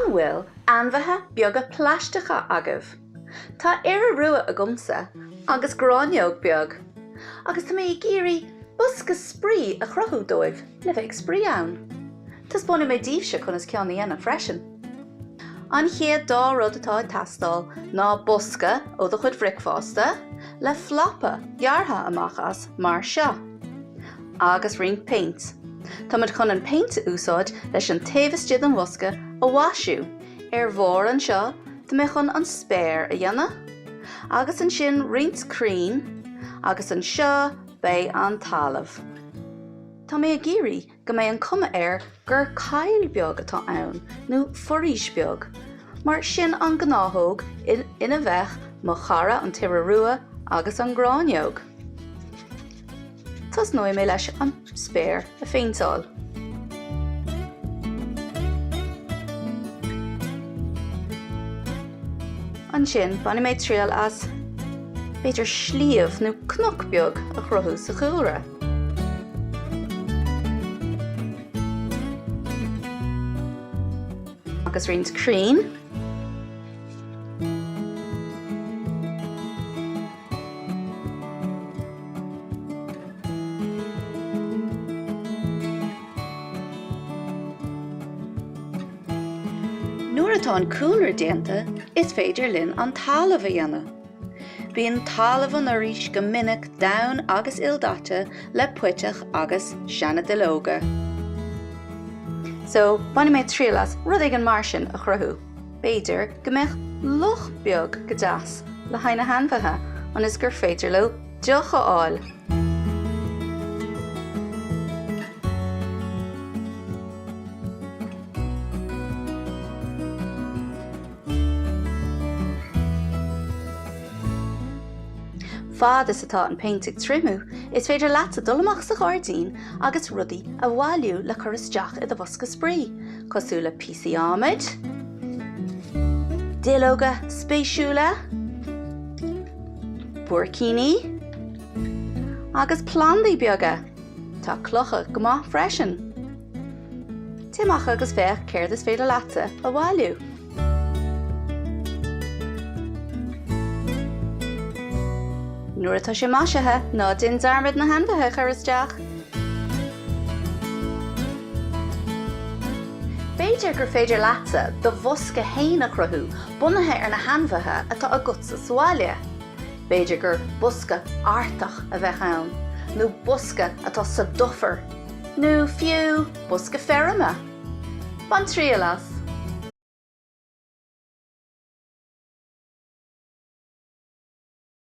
An bhfuil ainmhithe beaga plaisteacha agaibh? Tá iora rua agamsa agus gráinneog beag, agus tá mé ag iarraidh bosca spraoi a chruthú dóibh le bheith ag spraoi ann. Taispeánfaidh mé daoibhse conas ceann a dhéanamh freisin. An chéad dá rud atá ag teastáil ná bosca ó do chuid bhricfeasta le flapa gearrtha amach as mar seo, agus roinnt péint. Táimid chun an péint a úsáid leis an taobh istigh den bhosca a mhaisiú. Ar bharr anseo tá mé chun an spéir a dhéanamh, agus ansin roinnt crainn, agus anseo beidh an talamh. Tá mé ag iarraidh go mbeidh an cuma air gur coill beag atá ann, nó foraois beag, mar sin an gnáthóg ina mbeadh mo chara an t-iora rua agus an gráinneog. Tosnóidh mé leis an spéir a phéinteáil. Ansin bainfidh mé triail as b'fhéidir sliabh nó cnoc beag a chruthú sa chúlra. Agus roinnt crainn. Nuair atá an cúlra déanta, is féidir linn an talamh a dhéanamh. Bíonn talamh an fhoraois go minic donn agus ildaite le puiteach agus seana-duilleoga. So, bainfidh mé triail as rud éigin mar sin a chruthú. B'fhéidir go mbeadh loch beag go deas le haghaidh na hainmhithe ionas gur féidir leo deoch a fháil. Fad is atá an péint ag triomú, is féidir leatsa dul amach sa ghairdín agus rudaí a bhailiú le cur isteach i do bhosca spraoi, cosúil le píosaí adhmaid, duilleoga spéisiúla, buaircíní agus plandaí beaga. Tá clocha go maith freisin. Téigh amach agus féach céard is féidir leatsa a bhailiú. Nuair atá sé maisithe, ná déan dearmad na hainmhithe a chur isteach! B'fhéidir gur féidir leatsa do bhosca fhéin a chruthú bunaithe ar na hainmhithe atá agatsa sa bhaile. B'fhéidir gur bosca Artach a bheadh ann, nó bosca atá sa dufair, nó fiú bosca feirme. Bain triail as!